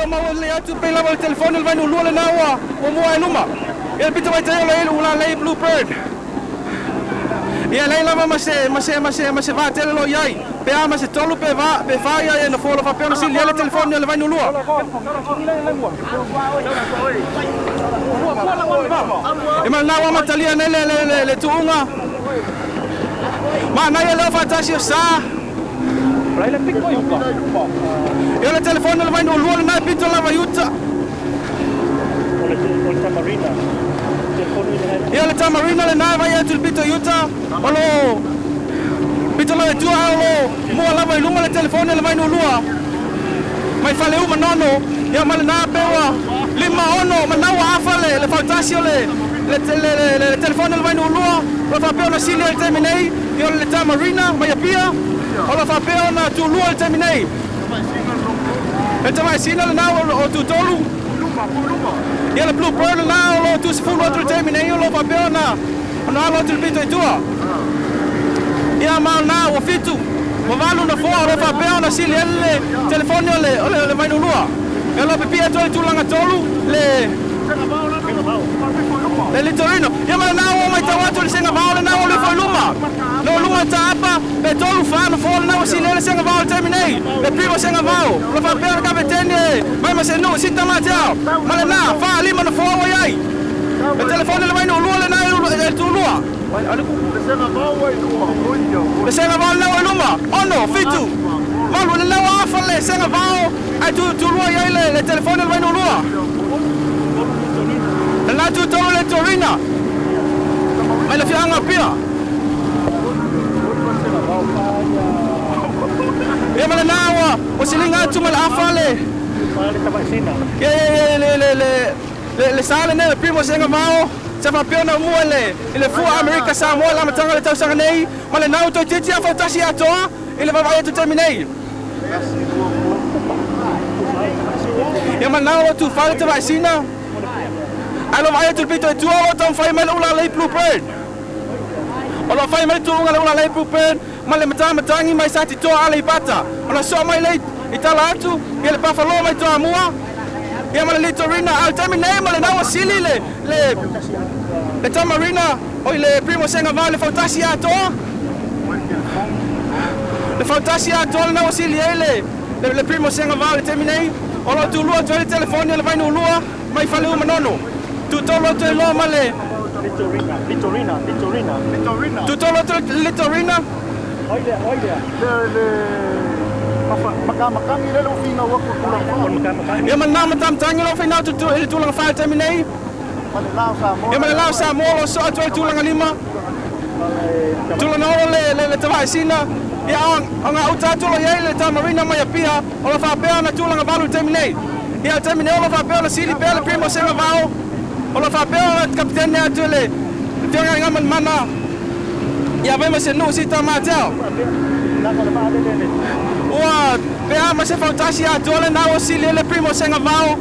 le o maua lelei atu pei lava o le telefoni o le Vainuulua lena ua muamua ai luma. Ia le pito vaitaia o lo o i ai le ulalei Blue Bird. Ia leai lava ma se ma se ma se ma se vaa tele o lo o i ai. Pe a ma se tolu pe va pe fa ia nofoa o lo o faapea ona sili ai le telefoni o le Vainuulua. E ma lena ua amatalia nei le le le le tuuga. Manaia le o faatasi o sa. Ia o le telefoni o le Vainuulua lena e pito lava i uta. Ia o le Tamarina lena e vai atu i le pito i uta. O lo o pito lava i tua ae o lo o mua lava i luma le telefoni o le Vainuulua. Mai Faleu Manono, ia ma lena pe ua 5 6 ma lena ua afa le le fautasi o le le le le telefoni o le Vainuulua. O lo o faapea ona sili ai i le taimi nei, ia o le Tamarina mai Apia, o lo o faapea ona tulua i le taimi nei. Le tamaesina lena o tutolu. Ia le Blue Bird lena o lo o tusefulu atu i le taimi nei, o lo o faapea ona ona alo atu i le pito i tua. Ia ma o lena ua 7 ma 8 nofoa o lo o faapea ona sili ai le telefoni o le o le o le Vainulua. Ia o lo o pipii atu ai i le tulaga 3 le le Litorino. Ia ma lena ua matau atu i le Sengavao lena ua lufo i luma. No luma taapa pe 3 4 nofoa lena ua sili ai le Sengavao i le taimi nei. Le Primo Sengavao o lo o faapea ona kapeteni e mai ma se nuu sita matiao. Ma lena 4 5 nofoa ua i ai. Le telefoni le Vainulua lena e le tulua. Le Sengavao lena ua i luma. 6, 7, 8 lena ua afa le Sengavao ae tulua i ai le telefoni o le Vainulua. Lena tutolu le Torina mai le afioaga o Apia. Ia ma lena ua ua siliga atu ma le afa le ia ia le le le le le sa lenei o le Primo Sengavao sa faapea ona umua i le i le fua Amerika Samoa i le amataga o le tausaga nei ma lena ua toeitiiti lava fautasi atoa i le vaavaai atu i le taimi nei. Ia manao o lo o tufa le tavaesina, ae o lo o vaai atu i le pito i tua o lo o taumafai mai le ulalei Blue Bird. O lo o fai mai le tuuga le ulalei Blue Bird ma le matamatagi mai Satitoa Aleipata. Ona soa mai lea i tala atu ia le Buffalo mai Toamua ia ma le Litorina. A o le taimi nei ma lena ua sili le le le Tamarina oi le Primo Sengava le fautasi atoa. Le fautasi atoa lena ua sili ai le le le Primo Sengava i le taimi nei. O lo o tulua atu ai le telefoni a le Vainuulua mai Faleu Manono. Tutolu atu ai loa ma le Litorina, Litorina, Litorina. Litorina. Tutolu atu le Litorina. Oi lea, oi lea. Le le makamakagi lea ua finau atu i le tulaga fa. Ia ma lena matamatangi o lo o finau atu i le tulaga fa i le taimi nei. Ma le la o Samoa. Ia ma le la o Samoa o lo o soa atu ai i le tulaga 5. Tulaga olo le le le tavaesina. Ia o gauta atu o lo o i ai le Tamarina mai Apia o lo o faapea ona tulaga 8 i le taimi nei. Ia o le taimi nei o lo o faapea ona sili pea le Primo Sengavao o lo o faapea ona kapitene atu e le Afioga i Gamalemana ia vai ma se nuu si Tamatea. Ua pea ma se fautasi atoa lena ua sili ai le Primo Sengavao.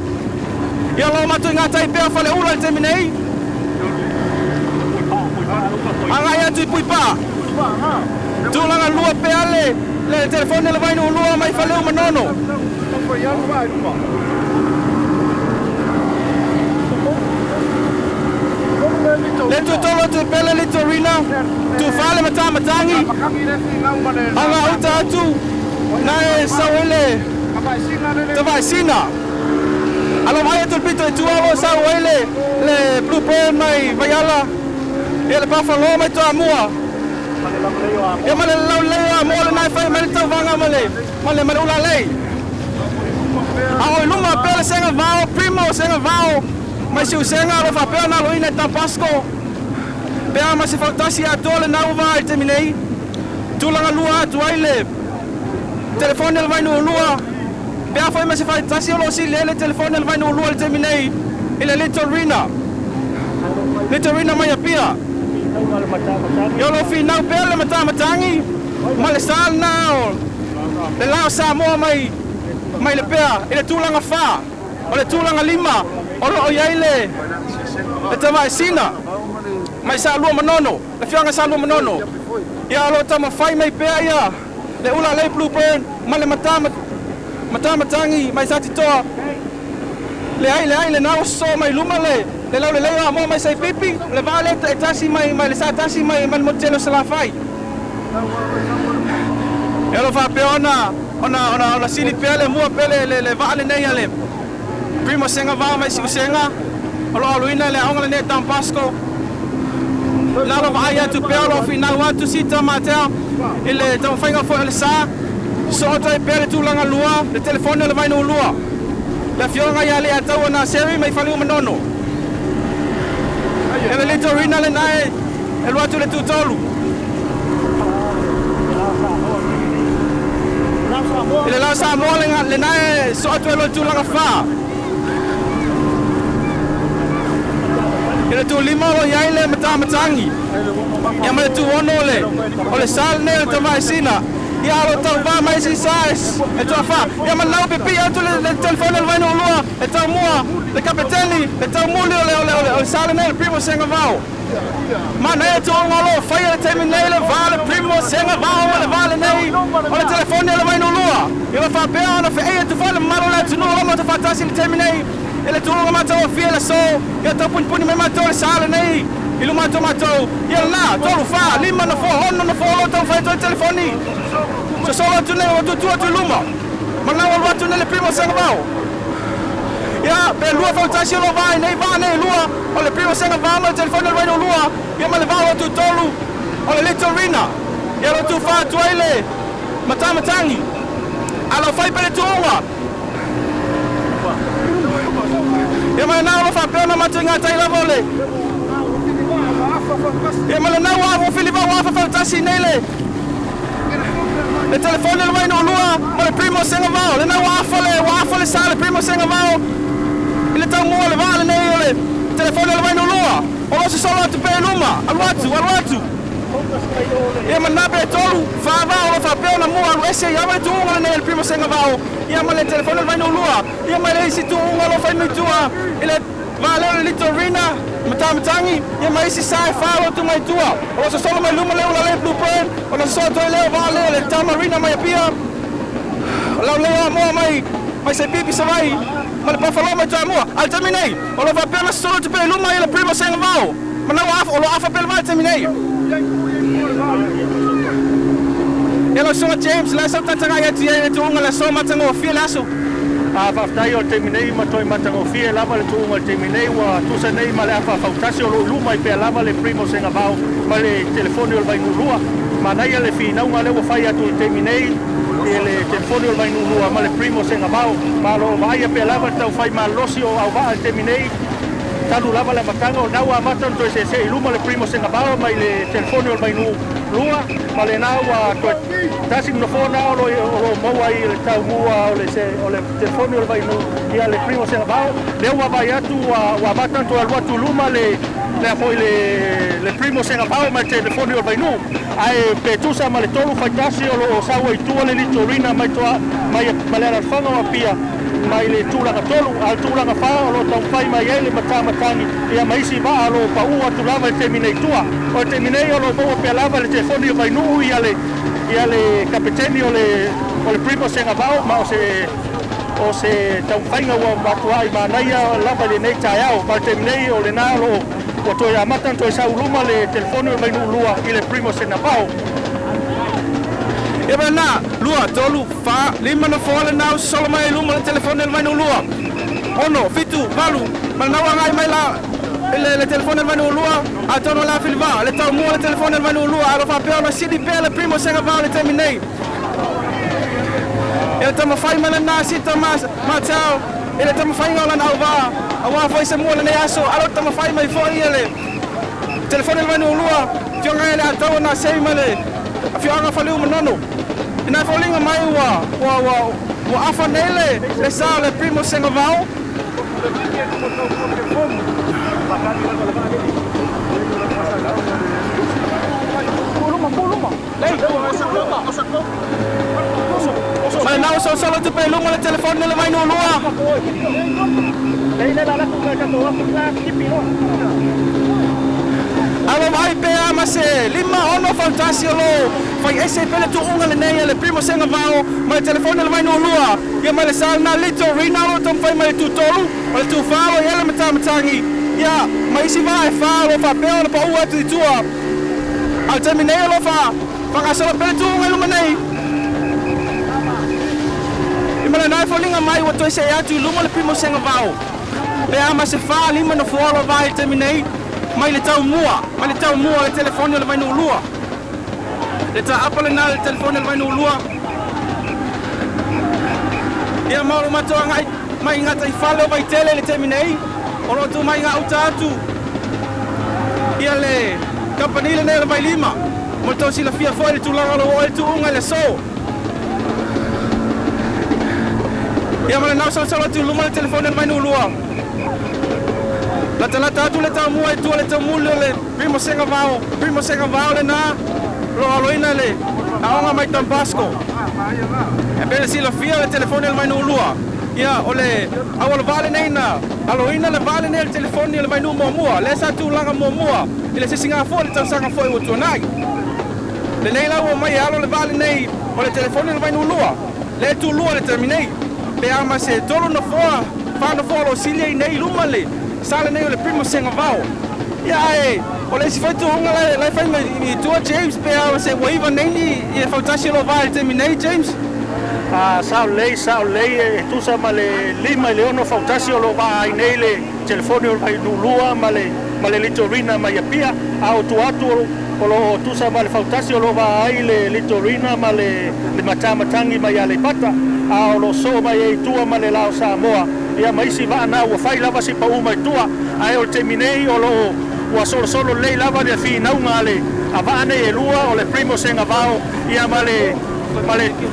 Ia o lo o matou i gatai pea Faleula i le taimi nei. Agai atu i Puipaa. Tulaga lua pea le le telefoni o le Vainuulua mai Faleu Manono. Le tutolu atu i Pele Litorina, tufa le Matamatangi, aga uta atu na e sau ai le Tavaesina. Alo vaai atu i le pito i tua o lo o sau ai le le Blue Bird mai Vaiala, ia le Buffalo mai Toamua. Ia ma le laulelei o Amoa lena e fai mai le tauvaga ma le ma le ma le ulalei. A o i luma pea le Sengavao, Primo Sengavao mai Siusega o lo o faapea ona aloina i Tabasco. Pe a ma se fautasi atoa lena ua vaai i le taimi nei. Tulaga lua atu ai le telefoni a le Vainuulua. Pe a foi ma se faitasi o lo o sili ai le telefoni a le Vainuulua i le taimi nei i le Litorina. Litorina mai Apia. Ia o lo o finau pea le matamatagi ma le sa lena o le la o Samoa mai mai le pea i le tulaga 4. O le tulaga 5 o lo o i ai le le Tavaesina mai Salua Manono, le afioaga Salua Manono. Ia o lo o taumafai mai pea ia le ula lei Blue Bird ma le matamatagi mai Satitoa. Leai, leai, lena ua sosoo mai luma le le laulelei o Amoa mai Saipipi, o le vaa lea e tasi mai mai le sa tasi mai mai le motu tele o Salafai. E o lo o faapea ona ona ona ona sili pea le mua pea le le le vaa lenei a le Primo Sega Vao mai Siusega o lo o aluina le aoga lenei a Don Bosco. La o lo o vaai atu pea o lo o finau atu Sita Matea i le taumafaiga foi o le sa. Sosoo atu ai pea le tulaga lua, le telefoni o le Vainuu le afioga ia Leiataua Naseri mai Faliumanono. E le Litorina lena e alu atu le tutolu. I le lao Samoa lena e sosoo atu ai loa le tulaga fa. I le tulima o lo o i ai le Matamatangi. Ia ma le tuono o le sa lenei o le Tavaesina. Ia o lo o tauvā mai isi sa e toafa. Ia ma lau pipii atu le telefoni o le Vainuu e taumua le kapeteni, le taumuli o le o le o le, o le sa lenei o le Primo Sega Vao. Manaia tuuga o lo o faia le taimi nei le va le Primo Sega Vao ma le va lenei o le telefoni o le Vainuu. Ia ua faapea ona feai atu foi le mamalu o le atunuu o lo o matou faatasi i le taimi nei i le tuuga matagofie le aso. Ia tau punipuni mai matou le sa lenei i luma atu o matou. Ia lena, tolu, fa, lima nofoa, ono nofoa o lo o taumafai atu ai le telefoni. Sosolo atu nei ua tutu atu i luma. Manao alu atu nei le Primo Sega Vao. Ia, pe lua fautasi o lo o va ai nei vaa nei e lua, o le Primo Sega Vao ma le telefoni o le Vainuu, ia ma le va o lo tutolu o le Litorina. Ia lo tufa atu ai le Matamatangi. A lo fai pe le tuuga. Ia ma le nao lo faapea ona matou i gatai lava o le. Ia ma le nau ua filivao ua afa fautasi nei le telefoni o le Vainuu ma le Primo Sega Vao. Lena ua afa le sa le Primo Sega Vao i le taumua le vaa lenei o le telefoni o le Vainuu. O lo o sosolo atu pea i luma, alu atu, alu atu. Ia ma pe tolu, fa vao o lo faapea ona mua alu ese i ava le tuuga lenei o le Primo Sega Vao. Ia ma le telefoni o le Vainuu. Ia ma le isi tuuga o lo o fai mai tua i le vaa lea o le Litorina, Matamatangi, ia ma isi sa e fa o lo tu mai tua. O lo sosolo mai luma le ula le Blue Bird, ona sosolo atu ai lea o vaa lea o le Tamarina mai Apia. O lau lea Amoa mai mai Saipipi Savaii ma le Buffalo mai Toamua. A le taimi nei, o lo o faapea ona sosolo atu pea i luma ia le Primo Sega Vao. Ma lau o lo o afa pea le vaa i le taimi nei. Ia lau susuga James, la sau tatagai atu i ai le tuuga le aso matagofie le aso. A faafetai o le taimi nei ma toe matagofie lava le tuuga o le taimi nei ua tusa nei ma le afa fautasi o loo luma i pea lava le Primo Sega Vao ma le telefoni o le Vainuu. Manaia le finauga lea ua fai atu i le taimi nei i le telefoni o le Vainuu ma le Primo Sega Vao. Ma o loo vaaia pea lava le taufai malolosi o auvaa i le taimi nei talu lava le amataga o lena ua amata ona toe seesee i luma le Primo Sega Vao mai le telefoni o le Vainuu ma lena ua toe tasi nofoa na o lo maua ai le taumua o le telefoni o le Vainuu ia le Primo Sega Vao. Lea ua vaai atu ua amata ona toe alu atu i luma le lea foi le Primo Sega Vao ma le telefoni o le Vainuu ae pe tusa ma le tolu faitasi o loo sau ai tua le Litorina mai toa mai ma le alalafaga o Apia mai le tulaga tolu a le tulaga fa o loo taumafai mai ai le Matamatangi ia ma isi vaa o loo pau atu lava i le taimi nei tua. O le taimi nei o loo maua pea lava le telefoni o Vainuu ia le kapeteni o le Primo Sega Vao ma o se taumafaiga ua matuai manaia lava i lenei taeao. Ma le taimi nei o lena o loo ua toe amata ona toe sau luma le telefoni o le Vainuu i le Primo Sega Vao. Ia ma na, lua, tolu, fa, lima nofoa le nau sosolo mai luma le telefoni o le Vainuu. Ono, fitu, valu, ma le nau agai mai la le telefoni o le Vainuu, atonu o le afilivaa, le taumua le telefoni o le Vainuu, a lo faapea ona sili pea le Primo Sega Vao le taimi nei. Ia le taumafai mai lena Sita Matao i le taumafaiga o lana auvaa, auā foi se mua lenei aso, a lo taumafai mai foi ia le telefoni o le Vainuu, afioga e le Ataua Nasei ma le afioaga Faliu Manono. Ina foliga mai ua afa nei le sa o le Primo Sega Vao. Ma le nau sosolo atu pea i luma le telefoni o le Vainuu. Lei le la ku ka to aku la tipi loa. Alo mai pea ma se lima ono fautasi o lo Fai ese pele tuuga lenei a le Primo Segavao ma le telefoni o le Vainuulua. Ia ma le sa lena Little Rina o lo o taumafai mai le tutolu, o le tufa o lo o i ai le matamatagi. Ia ma isi vaa e fa o lo o faapea ona paua atu i tua. A o le taimi nei o lo o faagasolo pea le tuuga i luma nei. I ma lena e foliga mai ua toe see atu i luma le Primo Segavao. Pe a ma se 4, 5 nofoa o lo o va i le taimi nei mai le taumua, mai le taumua o le telefoni o le Vainuulua. Le taapa lena le telefoni o le Vainuulua. Ia ma o lo matou agai mai i gataifale o Vaitele i le taimi nei, o lo o tu mai gauta atu ia le kamupani lenei o le Vailima. Mo le tou silafia foi le tulaga o lo o oo ai le tuuga i le aso. Ia ma lenao solosolo atu i luma le telefoni o le Vainuulua. Latalata atu le taumua i tua le taumuli o le Primo Segavao, Primo Segavao lena o lo o aloina le aoga mai Don Bosco. E pei ona silafia le telefoni o le Vainuulua, ia o le auala vaa lenei na aloina le vaa lenei o le telefoni o le Vainuu muamua, lea sa tulaga muamua i le sisigafua i le tausaga foi ua tuanai. Lenei la ua omai e alo le vaa lenei o le telefoni o le Vainuulua, lea e tulua i le taimi nei. Pe a ma se 3 nofoa, 4 nofoa o lo o sili ai nei i luma le sa lenei o le Primo Segavao. Ia ae o le isi foi tuuga la e fai mai i tua James, pe a se ua 9 nei ni ia fautasi o lo o va i le taimi nei James. Sao lelei, sao lelei, e tusa ma le 5 i le 6 fautasi o lo o vaa ai nei le telefoni o le Vainuulua ma le Litorina mai Apia. A o tua atu o lo o tusa ma le fautasi o lo o vaa ai le Litorina ma le matamatagi mai Aleipata. A o lo o soo mai ai i tua ma le la o Samoa. Ia ma isi vaa na ua fai lava si pau mai tua. Ae o le taimi nei o lo o ua solosolo lelei lava le finauga a le a vaa nei e lua o le Primo Segavao ia ma le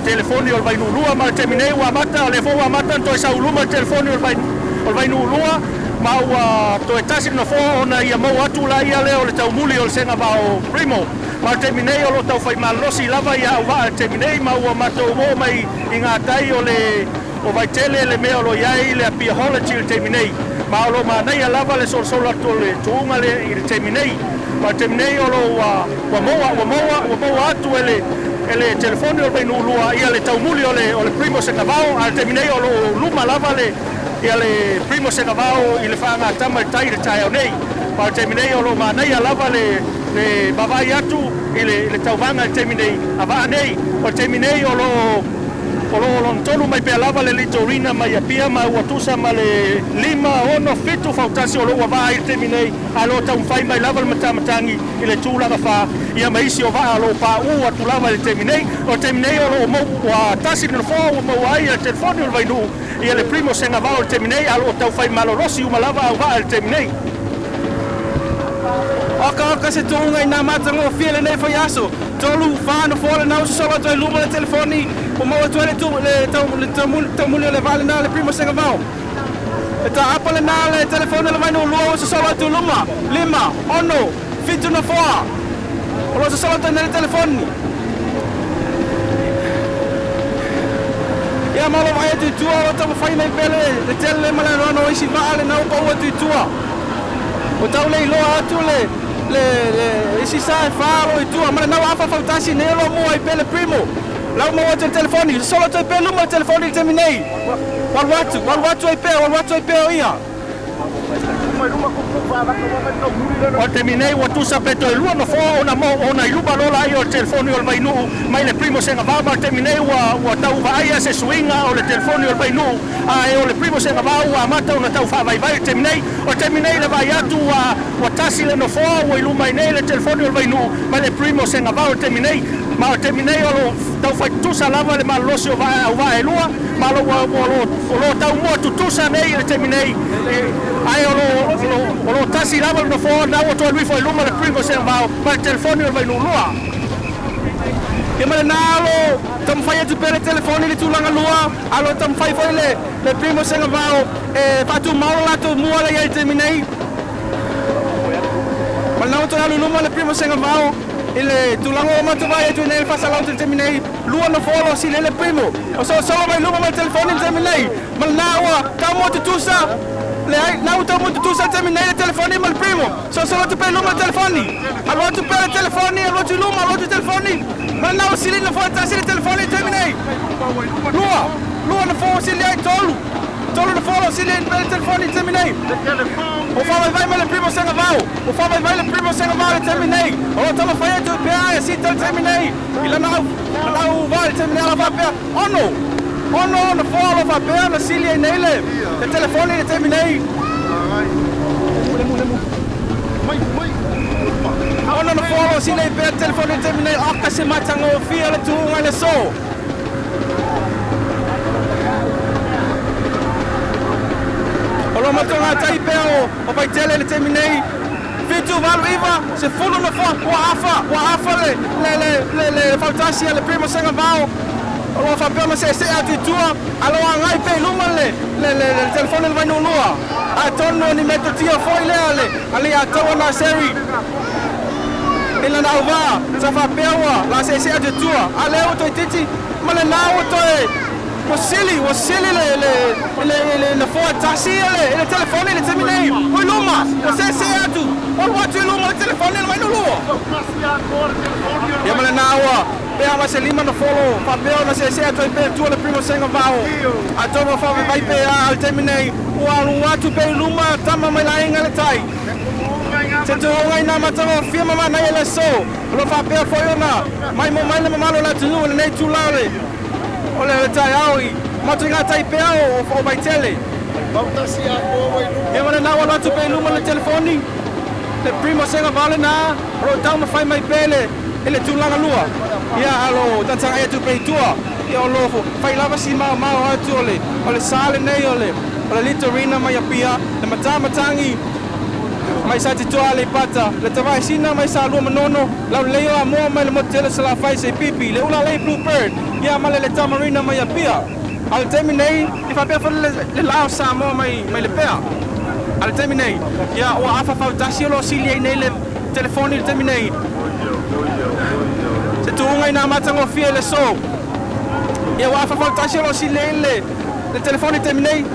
telefoni o le Vainuulua. Ma le taimi nei ua amata, o lea foi ua amata ona toe sau luma le telefoni o le Vainuulua ma ua toe tasi le nofoa ona ia maua atu la ia lea o le taumuli o le Segavao Primo. Ma le taimi nei o lo o taufai malolosi lava ia auvaa i le taimi nei ma ua matou oo mai i gatai o le o Vaitele le mea o lo o i ai le Apia College i le taimi nei. Ma o lo o manaia lava le solosolo atu o le tuuga le i le taimi nei. Ma le taimi nei o lo ua maua atu e le telefoni o le Vainuulua ia le taumuli o le Primo Segavao. A le taimi nei o lo o luma lava le ia le Primo Segavao i le faagatama i le tai i le taeao nei. Ma le taimi nei o lo o manaia lava le vaavaai atu i le tauvaga i le taimi nei a vaa nei. O le taimi nei o lo o lona tolu mai pea lava le Litorina mai Apia ma ua tusa ma le 5, 6, 7 fautasi o lo ua vaa i le taimi nei. A lo o taumafai mai lava le matamatagi i le tulaga fa ia ma isi o vaa o lo o paū atu lava i le taimi nei. O le taimi nei o lo o ua tasi le nofoa ua maua ai le telefoni o le Vainuu ia le Primo Segavao i le taimi nei. A lo o taufai malolosi uma lava au vaa i le taimi nei. Oka oka se tuuga i nā matagofie lenei foi aso. 3, 4 nofoa lenā ua sosolo atu ai luma le telefoni ua maua atu ai le taumuli o le vaa lenā le Primo Segavao. E taapa lenā le telefoni o le Vainuulua ua sosolo atu i luma. 5, 6, 7 nofoa o lo o sosolo atu ai nei le telefoni. Ia ma o lo o vaai atu i tua o lo o taumafai mai pea le tele ma le anoano o isi vaa lenā ua pau atu i tua. O tau le iloa atu le isi sa e fa o lo o i tua. Ma lenā ua afa fautasi nei o lo o mua ai pea le Primo. Lau maua atu le telefoni, sosolo atu ai pea luma le telefoni i le taimi nei. Walu atu ai pea, walu atu ai pea o ia. O le taimi nei ua tusa pe toe 2 nofoa ona i luma lola ai o le telefoni o le Vainuu mai le Primo Segavao. Ma le taimi nei ua tau vaaia se suiga o le telefoni o le Vainuu. Ae o le Primo Segavao ua amata ona tau faavaivai i le taimi nei. O le taimi nei le vaai atu ua tasi le nofoa ua i luma ai nei le telefoni o le Vainuu mai le Primo Segavao i le taimi nei. Ma o le taimi nei o lo o taufai tutusa lava le malolosi o vaa au vaa e lua. Ma o lo o taumua tutusa nei i le taimi nei. Ae o lo o tasi lava le nofoa na ua toe luifo i luma le Primo Segavao ma le telefoni o le Vainuulua. Ia ma lenā o lo o taumafai atu pea le telefoni i le tulaga lua, a o lo o taumafai foi le Primo Segavao e faatumau lo latou mua lea i ai i le taimi nei. Ma lenā ua toe alu i luma le Primo Segavao i le tulaga ua matou vaai atu ai nei i le faasalalauta i le taimi nei. 2 nofoa o lo o sili ai le Primo. O solosolo mai luma ma le telefoni i le taimi nei. Ma lenā ua taumua tutusa leai, na ua taumua tutusa i le taimi nei le telefoni ma le Primo. Solosolo atu pea i luma le telefoni. Alu atu pea le telefoni, alu atu i luma, alu atu i telefoni. Ma lena ua sili na foa tasi le telefoni i le taimi nei. Lua, lua na foa ua sili ai, tolu, tolu na foa ua sili ai le telefoni i le taimi nei. Ua faavaivai mai le Primo Segavao, ua faavaivai le Primo Segavao i le taimi nei. O lo o taumafai atu pea e sita i le taimi nei i lana au, lana au vaa i le taimi nei, a o faapea, ono, ono na foa o lo o faapea na sili ai nei le, le telefoni i le taimi nei. Ono na foa o lo o sili ai pea le telefoni i le taimi nei, oka se matagofie o le tuuga i le aso. O lo matogatai pea o Vaitele i le taimi nei, 7, 8, 9, 10 nofoa, ua afa, ua afa le, le, le, le, le fautasi a le Primo Segavao, o lo o faapea ona seesee atu i tua, a lo o agai pea i luma le, le, le, le telefoni o le Vainuulua. Atonu o ni metotia foi lea a le, a le Ataua Naseri i lana auvaa, sa faapea ua la seesee atu i tua, a lea ua toeitiiti ma lena ua toe Ua sili, ua sili le, le, le, le nofoa tasi i le, i le telefoni i le taimi nei. Ua i luma, ua seesee atu, ua alu atu i luma le telefoni i le Vainuulua. Ia ma lena ua pea ma se lima nofoa o lo o faapea ona seesee atu ai pea i tua le Primo Segavao. Atonu ua faavaivai pea a le taimi nei, ua alu atu pea i luma tama mai le aiga le tai. Se tuuga i nā matagofie ma manaia i le aso, o lo o faapea foi ona maimoa mai le mamalu o le atunuu i lenei itula o le O le taeao i matou i ngā tai pea o Vaitele. Ia ma lena ua alu atu pea i luma le telefoni, le Primo Segavao lena, o lo o taumafai mai pea i le tulaga lua. Ia a lo tagatagai atu pea i tua, ia o lo o fai lava si maomao atu o le sa lenei o le Litorina mai Apia, le Matamatangi mai Satitoa Aleipata, le Tavaesina mai Salua Manono, Laulelei o Amoa mai le motu tele o Salafai Seipipi, le Ulalei Blue Bird, ia ma le Letamarina mai Apia. A o le taimi nei, e faapea foi le, le la o Samoa mai, mai Lepea. A o le taimi nei, ia ua afa fautasi o lo o sili ai nei le telefoni i le taimi nei. Se tuuga i nā matagofie i le aso. Ia ua afa fautasi o lo o sili ai le, le telefoni i le taimi nei.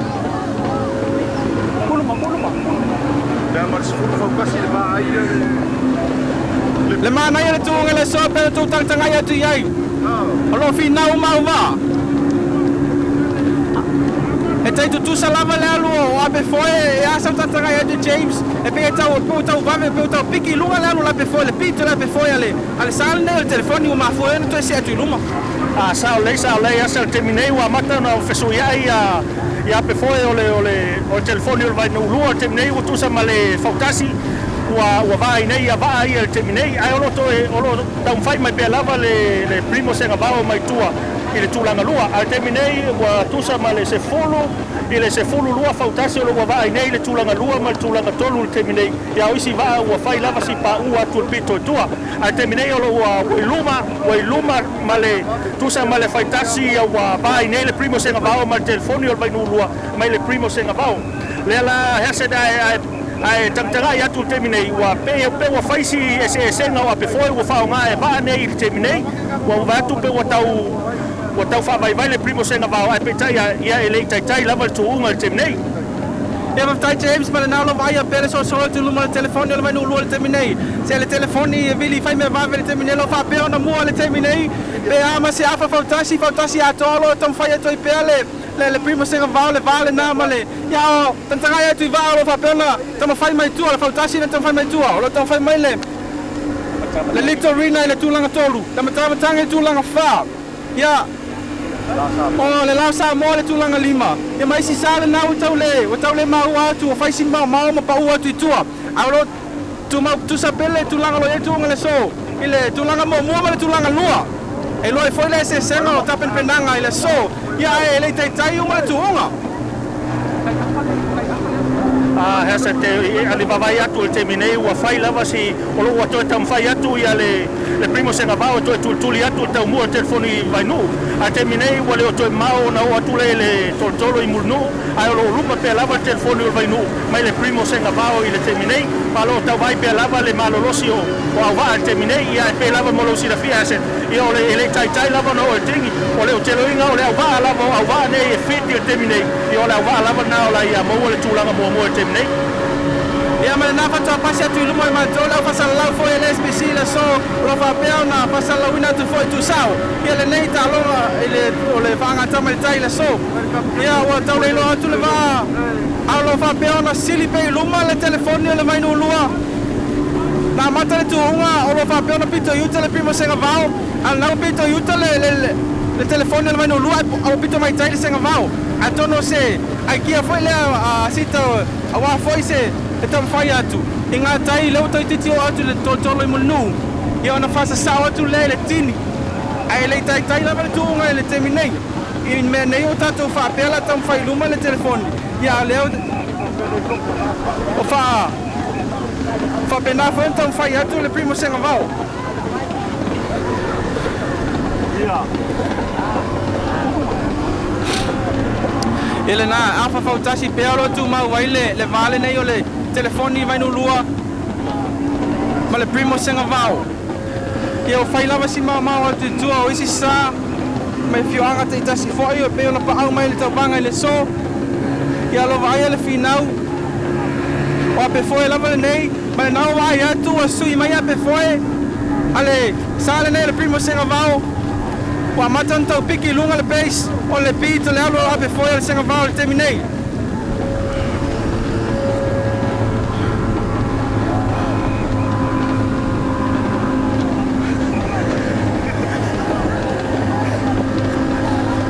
Pe a ma le sefulu faukasi le vaa ia le. Le manaia le tuuga i le aso pe na tou tagatagai atu i ai. O lo o finau uma au vaa. E tai tutusa lava le alu o Apefoe e asa o tagatagai atu James e pei e tau pe ua tau vave pe ua tau piki i luga le alu o le Apefoe le pito o le Apefoe a le a le sa lenei o le telefoni ua mafua ai ona toe see atu i luma. A sao lelei sao lelei asa le taimi nei ua amata ona fesuiai ia ia Apefoe o le o le o le telefoni o le Vainuulua o le taimi nei ua tusa ma le fautasi ua ua vaai nei ia vaa ia i le taimi nei ae o lo o toe o lo o taumafai mai pea lava le le Primo Segavao mai tua i le tulaga lua ae o le taimi nei ua tusa ma le sefulu i le 12 fautasi o lo o ua vaai nei i le tulaga lua ma le tulaga tolu i le taimi nei. Ia o isi vaa ua fai lava si paʻu atu i le pito i tua ae le taimi nei o lo o ua ua i luma ua i luma ma le tusa ma le faitasi ia ua vaai nei le Primo Segavao ma le telefoni o le Vainuulua mai le Primo Segavao. Lea la he ase ae ae ae tagatagai atu i le taimi nei ua pei pei ua fai si eseesega o apefoe ua faaaoga e vaa nei i le taimi nei ua ua vaai atu pei ua tau ua tau faavaivai le Primo Segavao ae peitai ia e le i taitai lava le tuuga i le taimi nei. Ia faafetai James ma lena o lo vaaia pea le solosolo atu i luma o le telefoni o le Vainuulua i le taimi nei. Se le telefoni e vili fai mea vave i le taimi nei o lo o faapea ona mua i le taimi nei pe a ma se afa fautasi fautasi atoa o lo o taumafai atu ai pea le le le Primo Segavao le va lena ma le ia o tagatagai atu i vaa o lo o faapea ona taumafai mai tua le fautasi na taumafai mai tua o lo o taumafai mai le le Litorina i le tulaga tolu le Matamatagi i le tulaga fa ia O le Lao Samoa le tulaga lima. Ia ma isi sa lena ua tau le ua tau le maua atu ua fai sini maomao ma pau atu i tua. A o lo o tumau tutusa pea le tulaga o lo o i ai tuuga le aso i le tulaga muamua ma le tulaga lua. E iloa ai foi le eseesega o tapenapenaga i le aso ia ae e le i taitai uma le tuuga. A he asa te ali vavae atu i le taimi nei ua fai lava si o lo ua toe taumafai atu ia le le Primo Segavao e toe tulituli atu le taumua o le telefoni i Vainuu. A le taimi nei ua le o toe mamao ona oo atu lea i le tolotolo i Mulinuu ae o lo o luma pea lava le telefoni o le Vainuu mai le Primo Segavao i le taimi nei ma o lo o tau vaai pea lava le malolosi o o auvaa i le taimi nei ia e pei lava mo lou silafia Asset ia o le e le i taitai lava ona oo e tingi o le oteloina o le auvaa lava o auvaa nei e fit i le taimi nei ia o le auvaa lava lena o la ia maua le tulaga muamua i le taimi nei. Ia ma lena faatoa pasi atu i luma o matou le aufasalalau foi a le SBC i le aso o lo o faapea ona faasalalauina atu foi tusao ia lenei taaloga i le o le faagatama i le tai i le aso. Ia ua tau le iloa atu le vaa a o lo o faapea ona sili pea i luma le telefoni o le Vainulua. Na amata le tuuga o lo o faapea ona pito i uta le Primo Segavao, a o lena ua pito i uta le, le, le, le telefoni o le Vainulua a ua pito mai tai le Segavao. Atonu o se aikia foi lea a Sita aua foi se e taumafai atu i ngā tai lea ua toeitiiti oo atu i le tolotolo i Mulinuu, ia ona faasasao atu lea i le tini. Ae le i taitai lava le tuuga i le taimi nei. I mea nei ua tatou faapea la taumafai i luma le telefoni, ia a o lea o faa faapena foi ona taumafai atu le Primo Segavao. I lena afa fautasi pea o lo o tumau ai le va lenei o le telefoni Vainulua ma le Primo Segavao. Ia ua fai lava si maomao atu i tua o isi sa mai afioaga taitasi foi e pei ona paau mai le tauvaga i le aso. Ia alo vaaia le finau o Apefoe lava lenei ma lena ua vaai atu ua sui mai Apefoe a le sa lenei o le Primo Segavao. Ua amata ona tau piki i luga le pace o le beat o le alu o Apefoe a le Segavao i le taimi nei.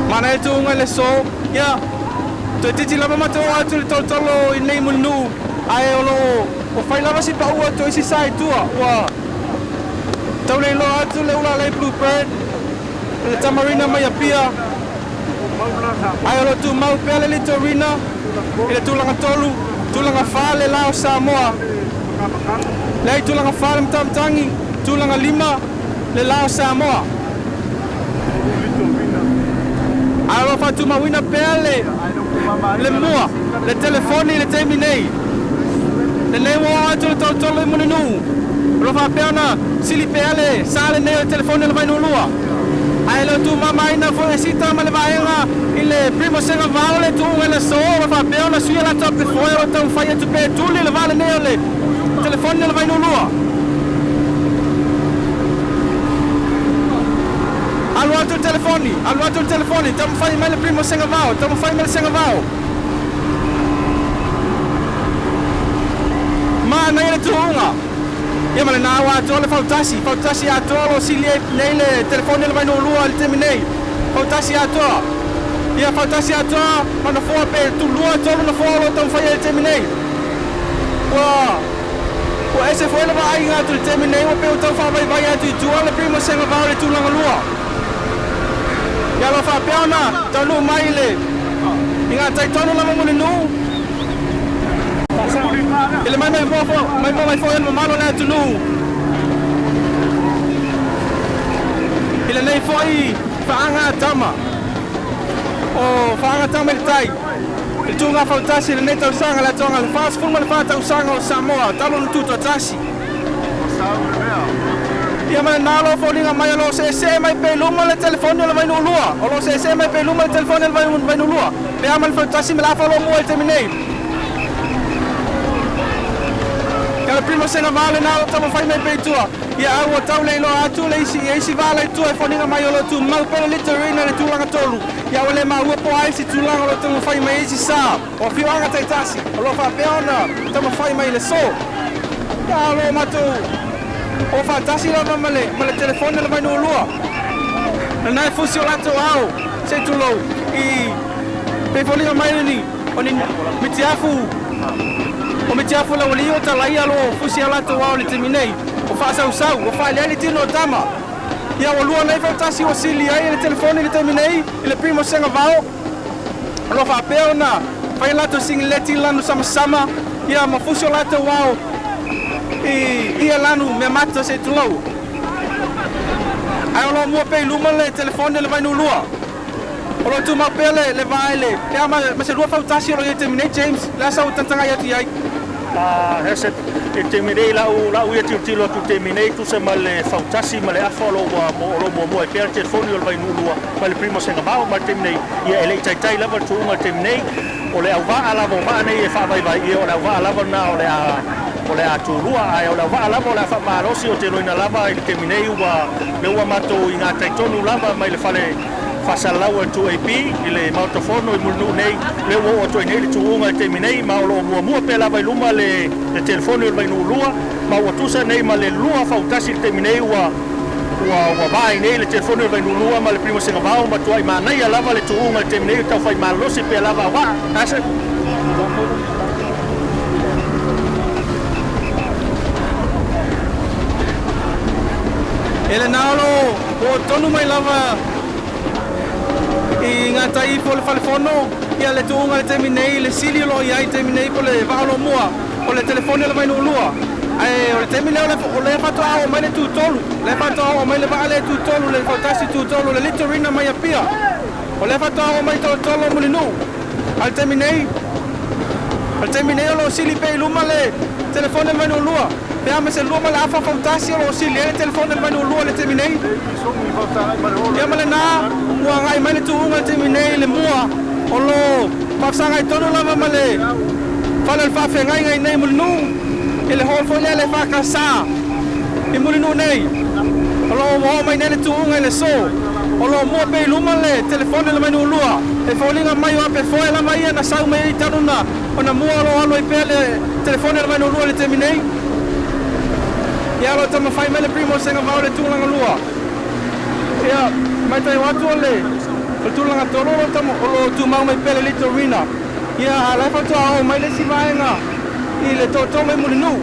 Manaia tuuga i le aso, ia, toeitiiti lava matou oo atu i le tolotolo i lenei Mulinuu, ae o lo o fai lava si pau atu o isi sa i tua. Ua tau le iloa atu le ula alai Blue Bird i le Tamarina mai Apia, ae o lo o tumau pea le Litorina i le tulaga tolu, tulaga fa le la o Samoa. Lea i tulaga fa le Matamatagi, tulaga lima le la o Samoa. Ae o lo o faatumauina pea le le mua, le telefoni i le taimi nei. Lenei ua oo atu le tolotolo i Mulinuu. O lo o faapea ona sili pea le sa lenei o le telefoni o le Vainulua. Ae le o tumamaina foi e Sita ma le vaega i le Primo Segavao le tuuga i le aso o lo o faapea ona suia latou apefoe o lo o taumafai atu pea e tuli le va lenei o le telefoni o le Vainulua. Alu atu le telefoni, alu atu le telefoni, taumafai mai le Primo Segavao, taumafai mai le Segavao. Manaia le tuuga. Ia ma lena ua atoa le fautasi, fautasi atoa o lo o sili ai nei le telefoni o le Vainulua i le taimi nei. Fautasi atoa. Ia fautasi atoa ma nofoa pe tulua tolu nofoa o lo o taumafai ai i le taimi nei. Ua ua ese foi le vaaiga atu i le taimi nei ua pei ua tau faavaivai atu i tua le Primo Segavao i le tulaga lua. Ia o lo o faapea ona taunuu mai i le i ngā tai tonu lava Mulinuu i le maimoa mai foi o le mamalu o le atunuu i lenei foi faagatama o faagatama i le tai i le tuuga fautasi i lenei tausaga le atoaga le 44 tausaga o Samoa talu ona tutoatasi. Ia ma lena o lo o foliga mai o lo o seesee mai pea i luma le telefoni o le Vainulua. O lo o seesee mai pea i luma le telefoni o le Vainulua. Pe a ma le fautasi ma le afa o lo o mua i le taimi nei. Ia le Primo Sega va lena o lo o taumafai mai pea i tua. Ia a ua tau le iloa atu le isi ia isi vala i tua e foliga mai o lo o tumau pea le Litorina i le tulaga tolu. Ia ua le maua po o ai se tulaga o lo o taumafai mai ai isi sa o afioaga taitasi o lo o faapea ona taumafai mai i le aso. Ia o lo o matou o faatasi lava ma le ma le telefoni o le Vainulua. Lena e fusi o latou ao, se i tulou, i pei foliga mai ni o ni mitiafu o mitiafu laualii o talaia o lo o fusi a latou ao i le taimi nei. O faasausau, ua faaleai le tino o tama. Ia ua lua nei fautasi ua sili ai le telefoni i le taimi nei i le Primo Segavao. O lo o faapea ona fai a latou singileti lanu samasama ia ma fusi o latou ao i ia lanu meamata se i tulou. Ae o lo o mua pea i luma le telefoni o le Vainulua. O lo o tumau pea le le va i le pe a ma se lua fautasi o lo o i ai i le taimi nei James, le a sau tagatagai atu i ai? Hesed, i le taimi nei lau lau ia tilotilo atu i le taimi nei tusa ma le fautasi ma le afa o lo o ua o lo o muamua ai pea le telefoni o le Vainulua mai le Primo Segavao ma le taimi nei ia e le i taitai lava le tuuga i le taimi nei o le auvaa lava o vaa nei e faavaivai ia o le auvaa lava lena o le a o le a tulua. Ae o le auvaa lava o le a faamalosi o te iloaina lava i le taimi nei ua lea ua matou i gatai tonu lava mai le fale faasalalau a le 2AP i le Maota Fono i Mulinuu nei, lea ua oo atu ai nei le tuuga i le taimi nei, ma o lo o muamua pea lava i luma le telefoni o le Vainuulua, ma ua tusa nei ma le lua fautasi i le taimi nei ua ua ua va ai nei le telefoni o le Vainuulua ma le Primo Sengavao, matuai manaia lava le tuuga i le taimi nei, o taufai malolosi pea lava auvaa. Asa. E lena o lo o tonu mai lava i ngā tai po le falefono ia le tuuga le taimi nei le sili o lo o i ai taimi nei po le vaa o lo mua o le telefoni o le Vainuulua ae o le taimi lea o lea faatoa oo mai le tutolu lea faatoa oo mai le vaa lea tutolu le fautasi tutolu le Litorina mai Apia o lea faatoa oo mai tolotolo Mulinuu a le taimi nei o le taimi nei o lo o sili pea i luma le telefoni o le Vainuulua pe a ma se lua ma le afa fautasi o lo o sili ai le telefoni o le Vainuulua i le taimi nei. Ia ma lena ua agai mai le tuuga i le taimi nei i le mua o lo o faafesagai tonu lava ma le fale o le faafeagaiga i nei Mulinuu i le hall foi lea le EFKS i Mulinuu nei. O lo o ua oo mai nei le tuuga i le aso o lo o mua pea i luma le telefoni o le Vainuulua e foliga mai o apefoe lava ia na sau mai ai talu na ona mua o lo o alu ai pea le telefoni o le Vainuulua i le taimi nei. Ia o lo o taumafai mai le Primo Sengavao i le tulaga lua. Ia, matau atu o le tulaga tolu o lo o tumau mai pea le Litorina. Ia, a o la e faatoa oo mai le isi vaega i le toatolu i Mulinuu.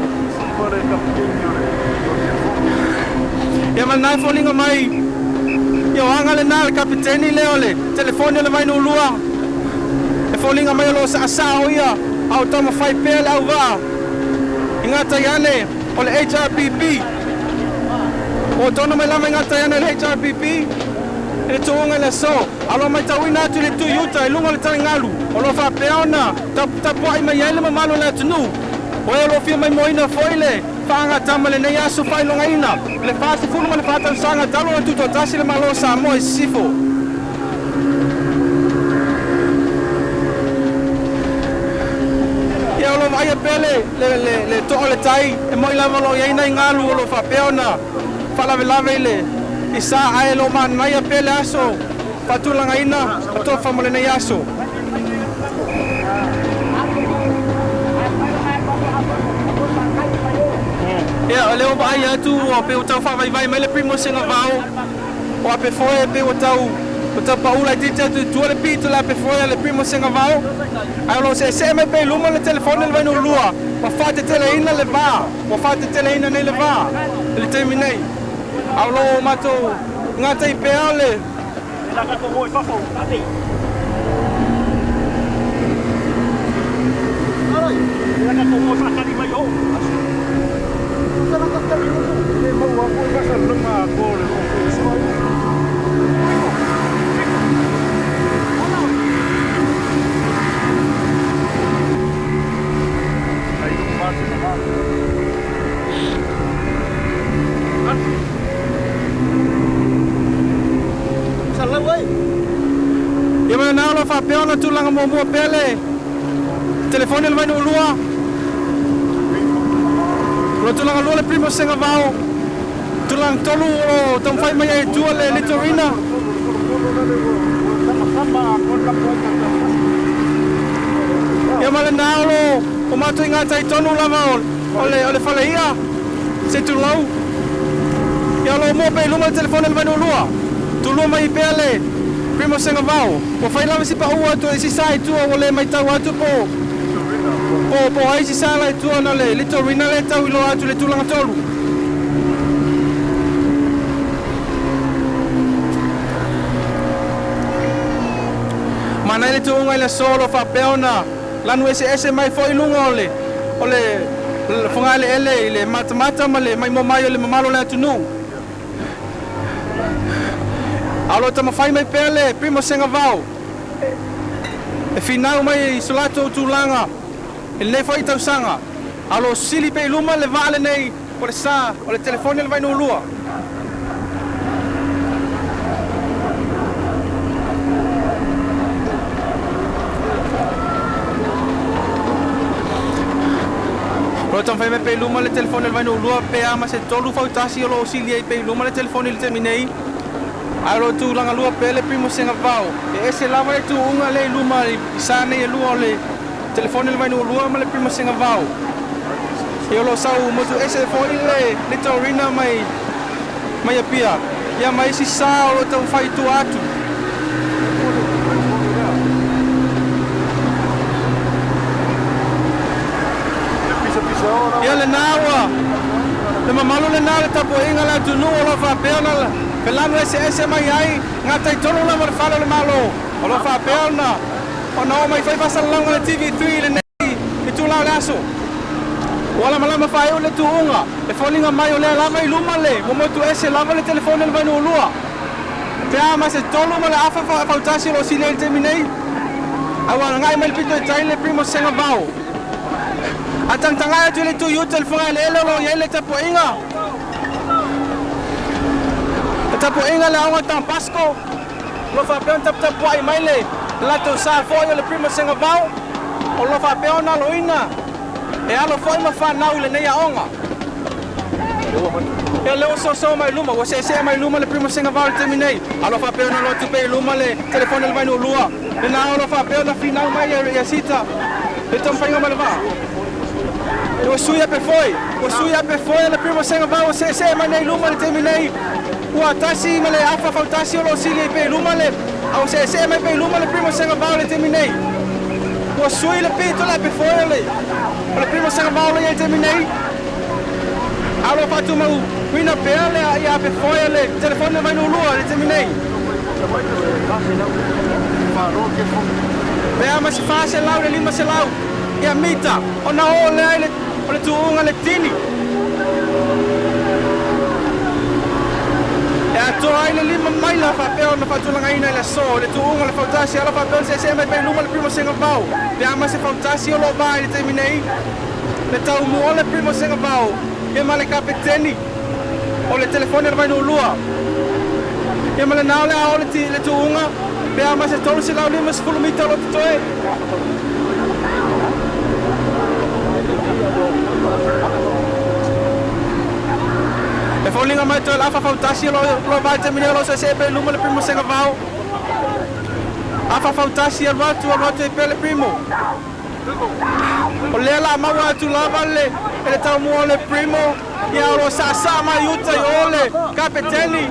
Ia ma lena e foliga mai, ia o aga lena le kapeteni lea o le telefoni o le Vainuulua. E foliga mai o lo o saasaa o ia a o taumafai pea le auvaa i gatai ane o le HRPP. Ua tonu mai lava i gatai ane o le HRPP i le tuuga i le aso, a o lo o matauina atu i le tui uta i luga o le taligalu o lo o faapea ona tapuai mai ai le mamalu o le atunuu. O e o lo o fia maimoaina foi le faagatama i lenei aso faailogaina i le 44 tausaga talu ona tutoatasi le Malo o Samoa i Sisifo. Ia o lo o vaaia pea le, le, le, le toa o le tai, e moni lava o lo o i ai nai galu o lo o faapea ona faalavelave i le i sa, ae o lo o manaia pea le aso faatulagaina o tofa mo lenei aso. Ia, o lea ua vaai atu ua pei ua tau faavaivai mai le Primo Sengavao o Apefoe, pei ua tau ua tau pau laitiiti atu i tua le pito le Apefoe a le Primo Sengavao, ae o lo o seesee mai pea i luma le telefoni o le Vainuulua ua faateteleina le va, ua faateteleina nei le va i le taimi nei. A o lo o matou gatai pea o le Ia ma lena o lo o faapea ona tulaga muamua pea le telefoni o le Vainuulua. O lo o tulaga lua le Primo Sengavao. Tulaga tolu o lo o taumafai mai ai i tua le Litorina. Ia ma lena o lo o matou i gatai tonu lava o le o le fale i'a se tulou. Ia o lo o mua pea i luma le telefoni o le Vainuulua. Tulua mai pea le Primo Sengavao. Ua fai lava si paʻu atu e isi sa i tua ua le matau atu po po po ai si sa la i tua ona o le Litorina lea e tau iloa atu i le tulaga tolu. Manaia le tuuga i le aso o lo o faapea ona lanu eseese mai foi i luga o le o le fogaeleele i le matamata ma le maimoa mai o le mamalu o le atunuu. A o lo o taumafai mai pea le Primo Sengavao e finau mai i so latou tulaga i lenei foi tausaga, a o lo o sili pea i luma le vaa lenei o le sa o le telefoni o le Vainuulua. O lo o taumafai mai pea i luma le telefoni a le Vainuulua pe a ma se tolu fautasi o lo o sili ai pea i luma le telefoni i le taimi nei. Ae o lo o tulaga lua pea le Primo Segavao. E ese lava le tuuga lea i luma i sa nei e lua o le telefoni a le Vainuulua ma le Primo Segavao. Ia o lo o sau motu ese foi le Litorina mai mai Apia. Ia ma isi sa o lo o taumafai i tua atu. Ia lena ua le mamalu lena o le tapuaiga a le atunuu o lo o faapea ona felanu eseese mai ai gatai tonu lava o le fale o le Malo o lo o faapea ona ona oo mai foi faasalalauga a le TV3 i lenei itula o le aso. Ua lamalama faaiu le tuuga e foliga mai o lea lava i luma le momotu ese lava le telefoni a le Vainuulua. Pe a ma se tolu ma le afa fautasi o lo o sili ai i le taimi nei, a ua agai mai le pito i tai le Primo Segavao. A tagatagai atu i le itu i uta i le fogaeleele o lo o i ai le tapuaiga. Le tapuaiga le aoga Don Bosco, o lo o faapea ona taputapuai mai le latou sa foi o le Primo Segavao, o lo o faapea ona aloina e alo foi ma fanau i lenei aoga. Ia lea ua soso mai luma, ua seesee mai luma le Primo Segavao i le taimi nei. A o lo o faapea ona alu atu pea i luma le telefoni a le Vainuulua. Lena o lo o faapea ona finau mai ia Sita le taumafaiga mai le vaa. Ua sui ape foi, ua sui ape foi le Primo Segavao ua seesee mai nei luma i le taimi nei. Ua tasi ma le afa fautasi o lo o sili ai pea i luma le, a ua seesee mai pea i luma le Primo Segavao i le taimi nei. Ua sui le pito le ape foi o le, o le Primo Segavao o lo o i ai i le taimi nei. A o lo o faatumauina pea le ia ape foi o le telefoni o Vainuulua i le taimi nei. Pe a ma se 400 i le 500 ia mita ona oo lea i le o le tuuga le tini. E atoa ai le lima maila faapea ona faatulagaina i le aso i le tuuga o le fautasi ala faapea ona seesee mai pea i luma le Primo Segavao. Pe a ma se fautasi o lo o va i le taimi nei le taumua o le Primo Segavao ia ma le kapeteni o le telefoni o le Vainuulua. Ia ma lena o le a oo le tuuga pe a ma se 350 mita o lo o totoe. E foliga mai toe le afa fautasi o lo o vaitaimi nei o lo o seesee pea i luma le Primo Segavao. Afa fautasi alu atu alu atu ai pea le Primo. O lea la maua atu lava le e le taumua o le Primo ia o lo o saasaa mai uta i o le kapeteni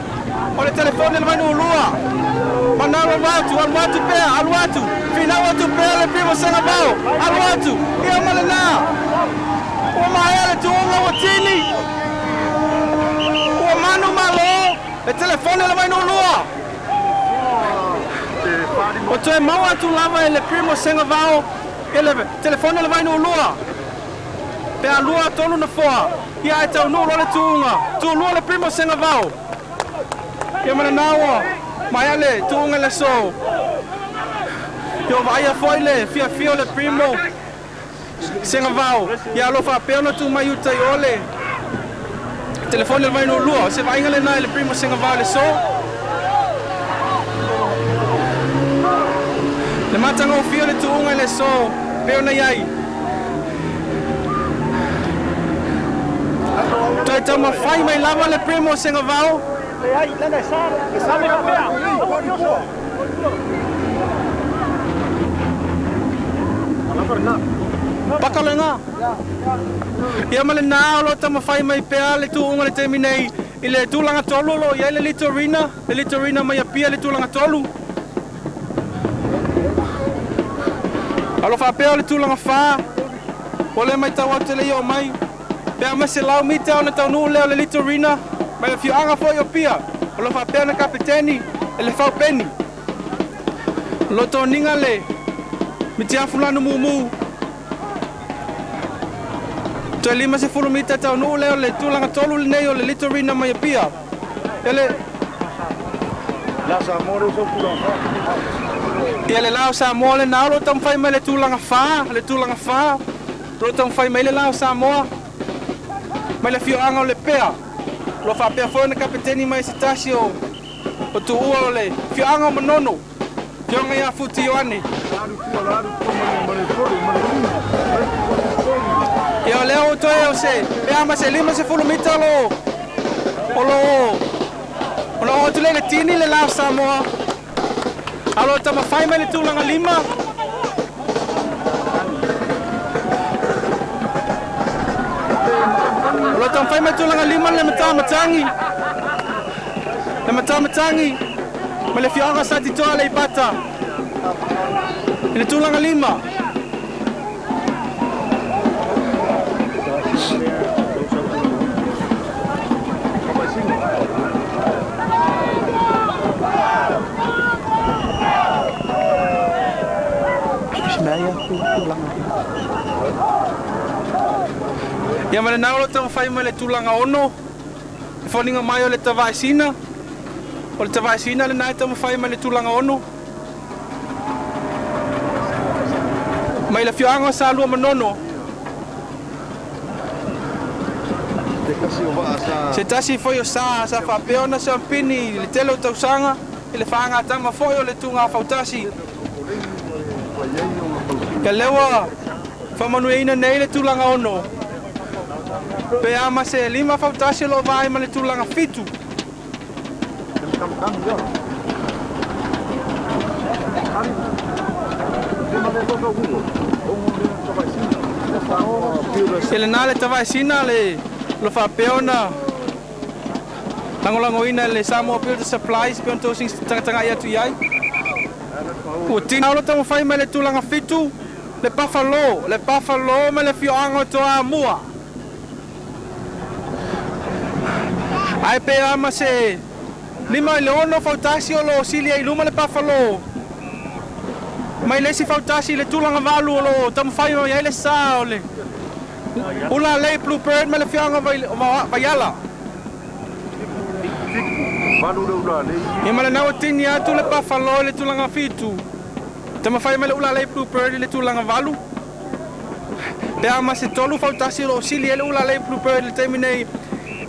o le telefoni o le Vainuulua. Manau alu atu, alu atu pea, alu atu, finau atu pea le Primo Segavao, alu atu, ia ma lena. Ua maea le tuuga ua tini. Ua manu malo le telefoni o le Vainuulua. Ua toe maua atu lava e le Primo Segavao ia le telefoni o le Vainuulua. Pe a lua tolu nofoa, ia ae taunuu loa le tuuga. Tuulua le Primo Segavao. Ia ma lena ua maea le tuuga i le aso. Ia ua vaaia foi le fiafia o le Primo Segavao. Ia o lo o faapea ona tuu mai uta i o le telefoni o le Vainuulua. O se vaaiga lena i le Primo Segavao i le aso. Le matagofie o le tuuga i le aso pei ona i ai. Toe taumafai mai lava le Primo Segavao. Paka lena. Ia ma lena o lo o taumafai mai pea le tuuga i le taimi nei i le tulaga tolu o lo o i ai le Litorina, le Litorina mai Apia i le tulaga tolu. O lo o faapea o le tulaga fa, ua le matau atu e le i oo mai pe a ma se lau mita ona taunuu lea o le Litorina mai le afioaga foi o Apia. O lo o faapea ona kapeteni e le Fau Peni. O lo o toniga le mitiafu lanu mumu. Toe 50 mita taunuu lea o le tulaga tolu lenei o le Litorina mai Apia. E le Ia le la o Samoa lena o lo o taumafai mai le tulaga fa, le tulaga fa, o lo o taumafai mai le la o Samoa mai le afioaga o Lepea. O lo o faapea foi ona kapeteni mai se tasi o o tuua o le afioaga o Manono, afioga ia Futi Ioane. Ia Ia o lea ua toe o se pe a ma se 50 mita lo o lo ona oo atu lea i le tini le la o Samoa. A o lo o taumafai mai le tulaga 5. O lo o taumafai mai le tulaga 5 le Matamatagi. Le Matamatagi ma le afioaga o Satitoa Aleipata i le tulaga 5. Ia ma lena o lo o taumafai mai le tulaga 6, le foliga mai o le Tavaesina. O le Tavaesina lena e taumafai mai le tulaga 6. Mai le afioaga o Salua Manono. Se tasi foi o sa sa faapea ona siampini i le tele o tausaga i le faagatama foi o le tuga fautasi. Ia lea ua faamanuiaina nei le tulaga 6. Pe a ma se 5 fautasi o lo o vaai ma le tulaga 7. Ia lena le Tavaesina le lo faapea ona lagolagoina e le Samoa Builder Supplies pe ona outou tagatagai atu i ai. Ua tina o lo o taumafai mai le tulaga 7 le Buffalo, le Buffalo ma le afioaga o Toamua. Ae pe a ma se 5 i le 6 fautasi o lo o sili ai i luma le Buffalo. Mai le isi fautasi i le tulaga 8 o lo o taumafai mai ai le sa o le Ulalei Bluebird ma le afioaga o Vaiala. Ia ma lena ua tini atu le Buffalo i le tulaga 7. Taumafai mai le Ulalei Bluebird i le tulaga 8. Pe a ma se 3 fautasi o lo o sili ai le Ulalei Bluebird i le taimi nei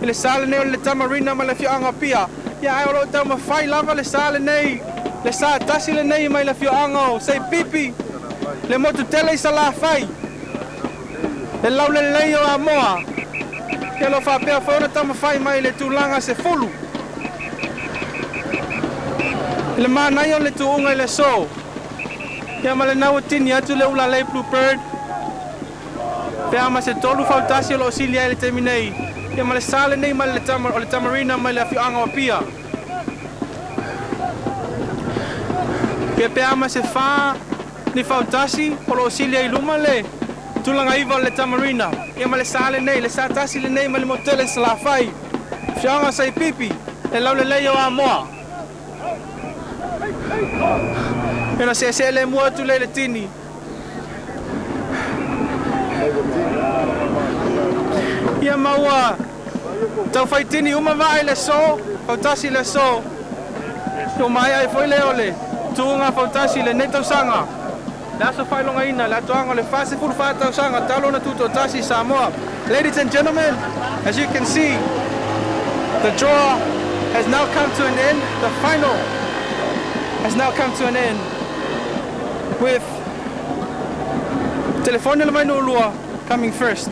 i le sa lenei o le Tamarina ma le afioaga o Apia. Ia ae o lo o taumafai lava le sa lenei, le sa tasi lenei mai le afioaga o Seipipi, le motu tele i Salafai, le laulelei o Amoa. Ia o lo o faapea foi ona taumafai mai i le tulaga 10. I le manaia o le tuuga i le aso. Ia ma lena ua tini atu le Ulalei Bluebird. Pe a ma se 3 fautasi o lo o sili ai i le taimi nei. Ia ma le sa lenei mai le o le Tamarina mai le afioaga o Apia. Ia pe a ma se 4 ni fautasi o lo o sili ai i luma le tulaga 9 o le Tamarina. Ia ma le sa lenei, le sa tasi lenei mai le motele i Salafai. Afioaga o Saipipi, le laulelei o Amoa. Ia na seesee le mua atu lea i le tini. Ia ma ua taufai tini uma vaa i le aso, fautasi i le aso. Ua maea ai foi lea o le tuuga fautasi i lenei tausaga. Le aso faailogaina, le atoaga o le 44 tausaga talu ona tutoatasi i Samoa. Ladies and gentlemen, as you can see, the draw has now come to an end. The final has now come to an end with Telefoni o le Vainu'ulua coming first.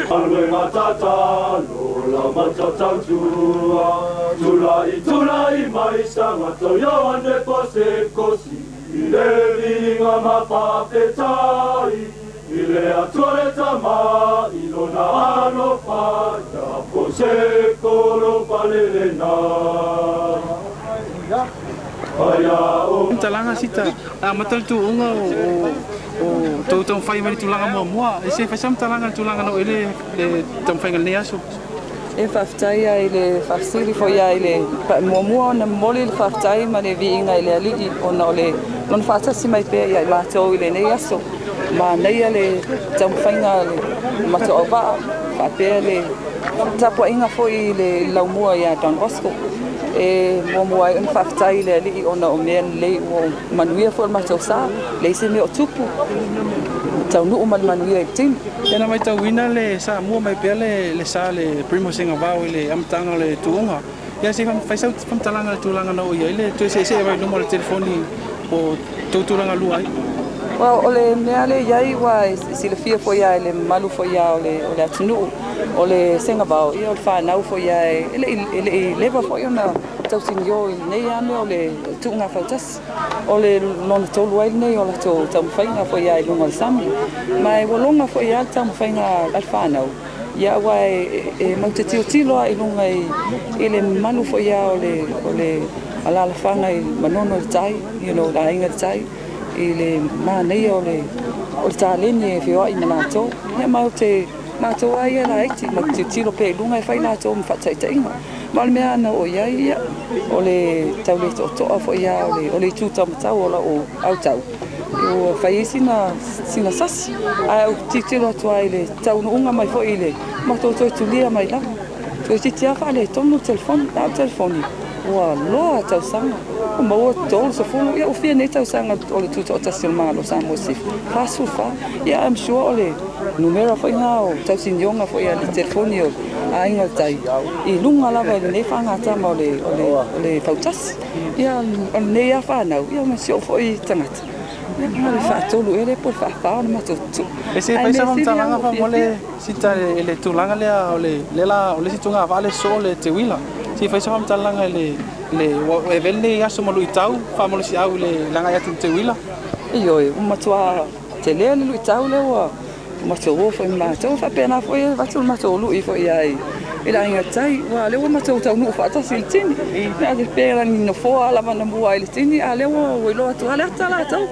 Galuega tatalo la matatautua Tulai tulai mai tagata Ioane Pasekosi I le viiga ma faafetai I le Atua le Tama i Lona alofa Ia po se kolo palelena Talaga sita amata le tuuga o tou taumafai mai le tulaga muamua e se fai sa matalaga le tulaga na oo i le taumafaiga lenei aso. E faafetai ai le faafesili foi ai le muamua ona momoli le faafetai ma le viiga i le Alii ona o le lona faatasi mai pea ia i matou i lenei aso. Manaia le taumafaiga a le matou auvaa faapea le tapuaiga foi i le laumua ia Don Bosco. E muamua ai ona faafetai i le Alii ona o mea lelei ua manuia foi le matou sa, leai se mea o tupu, taunuu ma le manuia i le tino. Ia na matauina le sa mua mai pea le sa le Primo Sengavao i le amataga o le tuuga. Ia se fai sau faamatalaga le tulaga na oo i ai le toe seesee mai luma o le telefoni po o tou tulaga lua ai. Well, o le mea le i ai ua e silafia foi lava i le mamalu foi lava o le atunuu, o le Sengavao, ia o le fanau foi lava e le i leva foi ona tausinio i lenei lava mea o le tuuga fautasi. O le lona tolu ai lenei o latou taumafaiga foi lava i luga o le sami. Ma e ua loga foi lava le taumafaiga a le fanau, ia aua e matou te tilotilo lava i luga i le mamalu foi lava o le alaalafaga i Manono i le tai, le aiga i le tai, i le manaia o le taleni e feoai ma latou. Ia ma te matou lava ia laiti, matou te tilotilo pea i luga e fai latou ma faataitaiga. Ma o le mea na oo i ai, ia, o le tau le toatoa foi lava o le itu taumatau o lau autau, ua fai ai sina sasi. Ae ou tilotilo atu ai i le taunuuga mai foi i le matou toe tulia mai lava. Toeitiiti lava faaletonu le telefoni, a o le telefoni ua loa tausaga, ua maua 30, ia ua fia nei tausaga o le tutoatasi o le Malo o Samoa Sisifo, 44. Ia I'm sure o le numera foi lena o tausinioga foi a le telefoni o Aiga o le Tai i luga lava i lenei faagatama o le fautasi. Ia o lenei lava fanau, ia ma si ou foi tagata, ia na o le faatolu ea lea po o le faafa ona matou tutuu. E se Ae fai sa mea sili faamatalaga lava ua faamolemole fiafia. sita i le tulaga lea o le lea la o le isi tugavaa le sosoo le teuila. Se fai sa faamatalaga i le ua e avea lenei aso ma luitau faamalosiau i le agai atu i le teuila. Ioe, ua matua telē le luitau lea ua matou o foi ma matou faapena foi e avatu le matou lui foi ai i le aiga tai, ua lea ua matou taunuu faatasi i le tini. A pe lagi nofoa lava na mua ai le tini, a lea ua iloa atu lava le ata latou.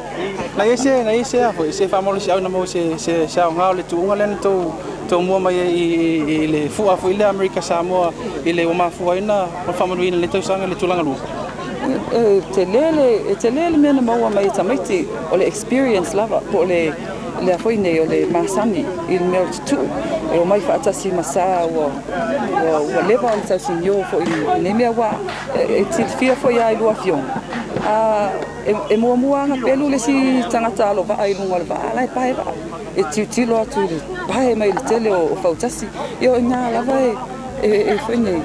Na i se a foi se faamalosiau na maua se aoga o le tuuga lea na tou mua mai ai i le fua foi lea Amerika Samoa i le ua mafua ai ona faamanuiaina i lenei tausaga i le tulaga lua. E telē le e telē le mea na maua mai e tamaiti o le experience lava po o le lea foi nei o le masani i le mea o le tutuu e omai faatasi ma sa ua ua ua leva ona tausinio foi i nei mea ua e silafia foi lava i lua afioga a e muamua lava pelu le isi tagata alovaa i luga o le vaa la e pae vaa e tilotilo atu i le pae mai le tele o fautasi. Ia o i ina lava e foi nei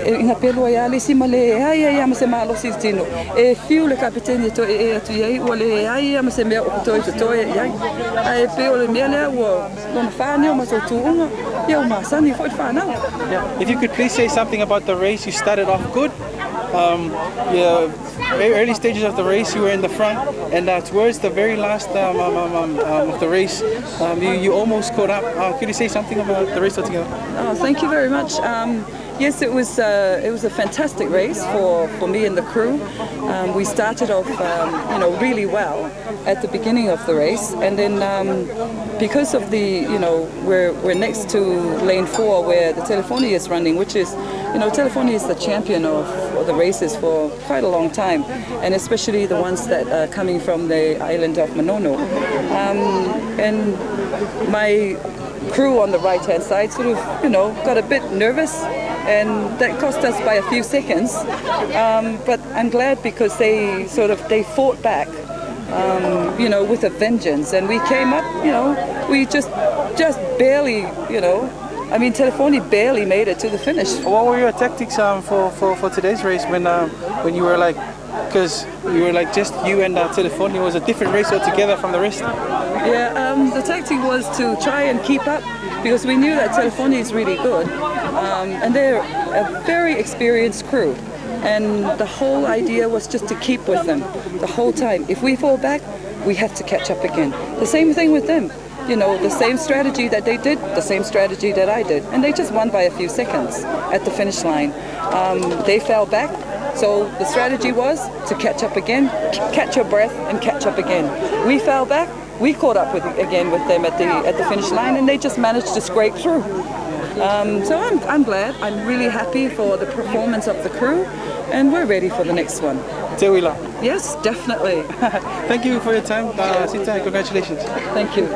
e ina pelu ai lava le isi ma leai ai lava ma se malosi i le tino e fiu le kapeteni e toe ee atu i ai ua leai lava ma se mea o toe totoe i ai. Ae pei o le mea lea ua lona fa nei o matou tuuga, ia ua masani foi le fanau. Yeah. If you could please say something about the race, you started off good. Yeah, very early stages of the race, you were in the front, and towards the very last of the race, you almost caught up. Could you say something about the race altogether? Oh, thank you very much. Yes, it was a fantastic race for me and the crew. We started off, really well at the beginning of the race, and then because of the, we're next to lane 4 where the Telefoni is running, which is, Telefoni is the champion of the races for quite a long time, and especially the ones that are coming from the island of Manono. And my crew on the right hand side sort of, got a bit nervous and that cost us by a few seconds. But I'm glad because they sort of they fought back, with a vengeance, and we came up, we just barely, I mean, Telefoni barely made it to the finish. What were your tactics for today's race when you were like, because you were like just you and Telefoni, it was a different race altogether from the rest? Yeah, the tactic was to try and keep up because we knew that Telefoni is really good, and they're a very experienced crew. And the whole idea was just to keep with them the whole time. If we fall back, we have to catch up again. The same thing with them. You know, the same strategy that they did, the same strategy that I did. And they just won by a few seconds at the finish line. They fell back, so the strategy was to catch up again, catch your breath and catch up again. We fell back, we caught up with again with them at the finish line, and they just managed to scrape through. So I'm glad. I'm really happy for the performance of the crew, and we're ready for the next one. Teuila. Yes, definitely. Thank you for your time, Sita. Congratulations. Thank you.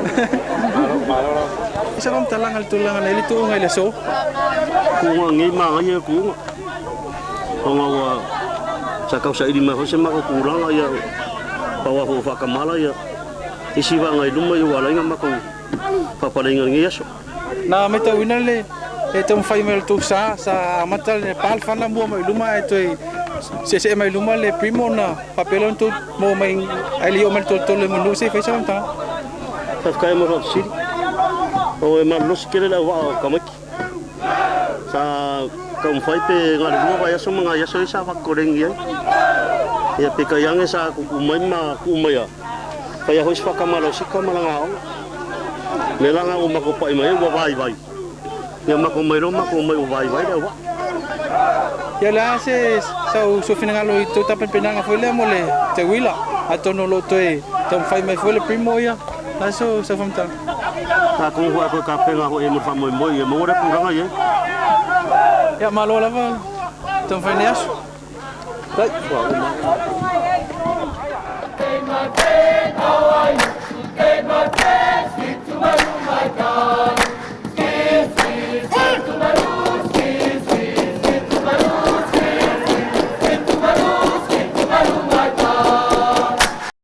Isa vam talanga le tulaga na ile tuuga i le aso. Kuga ngei magai e kuga. Ona ua sa kausaili mai foi se mako kulaga ia paua fo faakamala ia isi vaga i luma ia ua alaiga makou faapaleiga lenei aso. Na matauina le taumafai mai o le tou sa sa amata le pa le fana mua mai luma ae toe seesee mai luma le Primo na faapea lea ona tou maua mai ae le i oo mai le toletole manu se i fai sa faamatalaga. Faafetai mo faafesili. O e malolosi tele le auvaa o tamaiti. Sa taumafai pe na le 2 vaiaso ma nai aso ia sa vakikolegi ai. Ia peitai ane sa tuutuu mai ma tuu mai a faia foi se faakamalosika ma laga aoga. Le laga ua matou pa'i mai ai ua vaivai. Ia matou mai loa matou omai ua vaivai le auvaa. Ia o le a se sau finagalo i tou tapenapenaga foi lea mo le teuila atonu o loo toe taumafai mai foi le Primo ia. O le a se sau faamatalaga? Atonu foi a toe tapena foi mo le faamoemoe ia maua lea tulaga i ai. Ia malo lava taumafai nei aso. Tai.